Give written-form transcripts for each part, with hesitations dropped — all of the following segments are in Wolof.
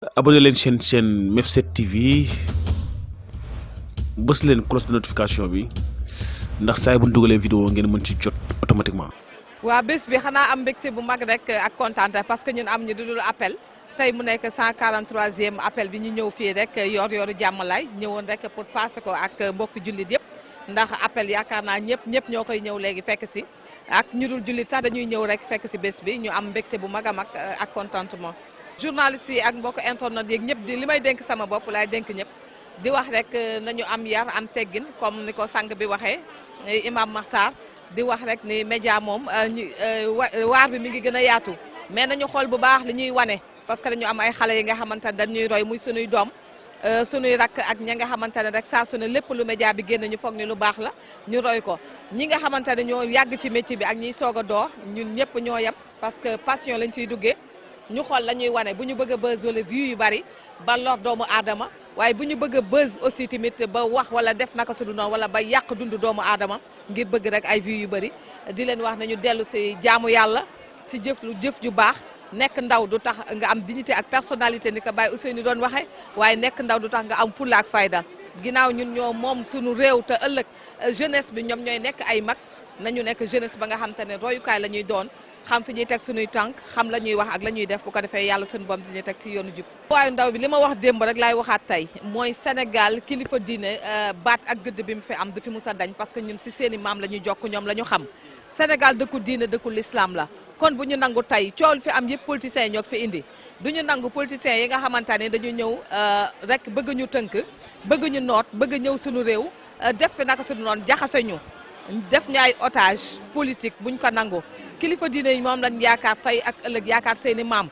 abonné leen chaîne Mef7 TV bës leen cloche de notification bi ndax saa bu ñu dugalee vidéo ngeen mën ci jot automatiquement. waa bés bi xanaa am mbégte bu mag rek ak kontaante parce que ñun am ñu dudul appel tey mu nekk 143e appel bi ñu ñëw fii rek yor-yoru jàmmalaay ñëwoon rek pour passer ko ak mbokk jullit yëpp ndax appel yaakaar naa ñëpp ñoo koy ñëw léegi fekk si ak ñu dul jullit sax dañuy ñëw rek fekk si bés bi ñu am mbégte bu mag a mag ak contentement. journalistes yi ak mbokk internet yeeg ñëpp di li may dénk sama bopp laay dénk ñëpp di wax rek nañu am yar am teggin comme ni ko sang bi waxee Imam Makhtar di wax rek ni média moom waar bi mi ngi gën a yaatu mais nañu xool bu baax li ñuy wane parce que dañu am ay xale yi nga xamante ne dañuy roy muy sunuy doom sunuy rakk ak ña nga xamante ne rek saa su ne lépp lu média bi génn ñu foog ni lu baax la ñu roy ko ñi nga xamante ne ñoo yàgg ci métier bi ak ñiy soog a door ñun ñëpp ñoo yem parce que passion lañ ciy duggee ñu xool la ñuy wane bu ñu bëgg a buzz wala view yu bari ba lor doomu aadama waaye bu ñu bëgg a buzz aussi tamit ba wax wala def naka su du noonu wala ba yàq dundu doomu aadama ngir bëgg rek ay view yu bari di leen wax nañu dellu si jaamu yàlla si jëf ju baax nekk ndaw du tax nga am dignité ak personnalité ni ko Baye Ousseynou doon waxee waaye nekk ndaw du tax nga am fulla ak fayda ginnaaw ñun ñoo moom suñu réew te ëllëg jeunesse bi ñoom ñooy nekk ay mag nañu nekk jeunesse ba nga xam te ne royukaay la ñuy doon xam fi ñuy teg suñuy tànk xam la ñuy wax ak la ñuy def bu ko defee yàlla suñu bom diñuy teg si yoonu jub waayu ndaw bi li ma wax démb rek laay waxaat tey mooy Sénégal kilifa diine baat ak gëdd bi mu fi am du fi mus a dañ parce que ñun si seen i maam la ñuy jokk ñoom la ñu xam Sénégal dëkku diine dëkku l'islam la kon bu ñu nangu tey coow fi am yëpp politiciens yi ñoo ko fi indi du ñu nangu politiciens yi nga xamante ne dañu ñëw rek bëgg ñu tënk bëgg ñu noot bëgg ñëw suñu réew def fi naka suñu noonu jaxase ñu def ñu ay otage politique buñ ko nangu kilifa diine yi moom lañ yaakaar tey ak ëllëg yaakaar seeni maam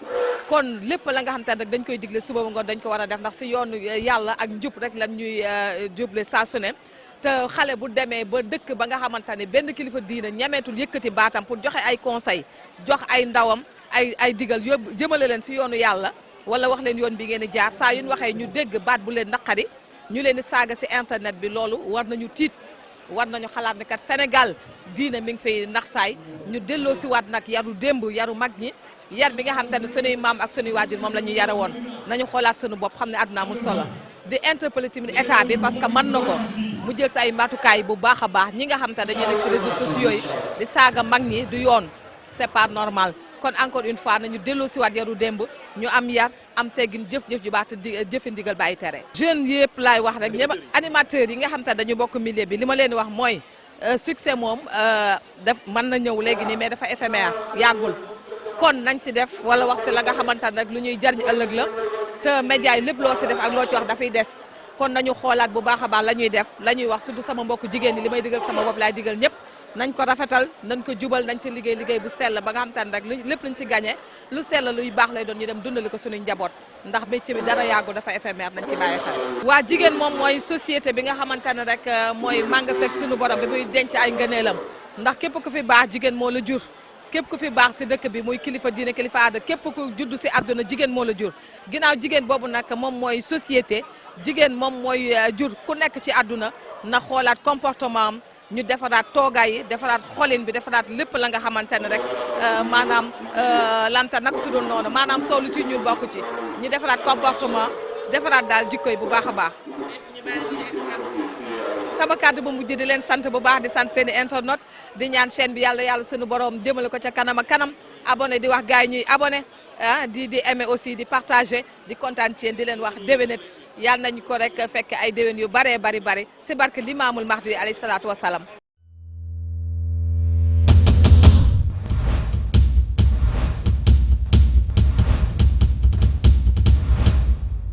kon lépp la nga xam te ne rek dañ koy digle suba ngoon dañ ko war a def ndax si yoonu yàlla ak njub rek lan ñuy juble saa su ne te xale bu demee ba dëkk ba nga xamante ne benn kilifa diine ñemeetul yëkkati baatam pour joxe ay conseil jox ay ndawam ay digal yóbbu jëmale leen si yoonu yàlla wala wax leen yoon bi ngeen di jaar saa yu ñu waxee ñu dégg baat bu leen naqari ñu leen di saaga si internet bi loolu war nañu tiit war nañu xalaat ne kat Sénégal diine mi ngi fay nax saay ñu delloo si waat nag yaru démb yaru mag ñi yar bi nga xam te ne sunuy maam ak sunuy waajur moom la ñu yare woon nañu xoolaat sunu bopp xam ne àdduna amul solo di interpeller tamit état bi parce que mën na ko mu jël si ay matukaay bu baax a baax ñi nga xam te ne dañuy nekk si réseaux sociaux yi di saaga mag ñi du yoon c'est pas normal kon encore une fois nañu delloo si waat yaru démb ñu am yar am teggin jëf-jëf ju baax te jëfe ndigal bàyyi tere jeunes yëpp laay wax rek ñëpp animateurs yi nga xam te ne dañu bokk milieu bi li ma leen di wax mooy succès moom mën na ñëw léegi nii mais dafa éphémère yàggul kon nañ si def wala wax si la nga xamante ne rek lu ñuy jariñ ëllëg la te média yi lépp loo si def ak loo ci wax dafay des kon nañu xoolaat bu baax a baax la ñuy def la ñuy wax surtout sama mbokk jigéen ñi li may digal sama bopp laay digal ñëpp nañ ko rafetal nañ ko jubal nañ si liggéey bu sell ba nga xam te ne rek lépp luñ si gagné lu sell luy baax lay doon ñu dem dundali ko suñuy njaboot ndax métier bi dara yàggu dafa éphémère nañ ci bàyyi xel. waa jigéen moom mooy société bi nga xamante ne rek mooy magasin suñu borom bi muy denc ay ngëneelam ndax képp ku fi baax jigéen moo la jur képp ku fi baax si dëkk bi muy kilifa diine kilifa aada képp ku judd si àdduna jigéen moo la jur ginnaaw jigéen boobu nag moom mooy société jigéen moom mooy jur ku nekk ci àdduna na xoolaat comportement am ñu defaraat toogaay yi defaraat xolin bi defaraat lépp la nga xamante ne rek maanaam lanta nag su dul noonu maanaam soolu ci ñun bokk ci ñu defaraat comportement defaraat daal jikko yi bu baax a baax sama kàddu bu mujj di leen sant bu baax di sant seen i internet di ñaan chaîne bi yàlla suñu borom démale ko ca kanam ak kanam abonné di wax gars yi ñuy abonné di aimer aussi di partager di kontaan ci yéen di leen wax déwénet yàlla nañu ko rek fekk ay déwén yu baree bari si barke Limaamul Mahdi alayhi salaatu wasalaam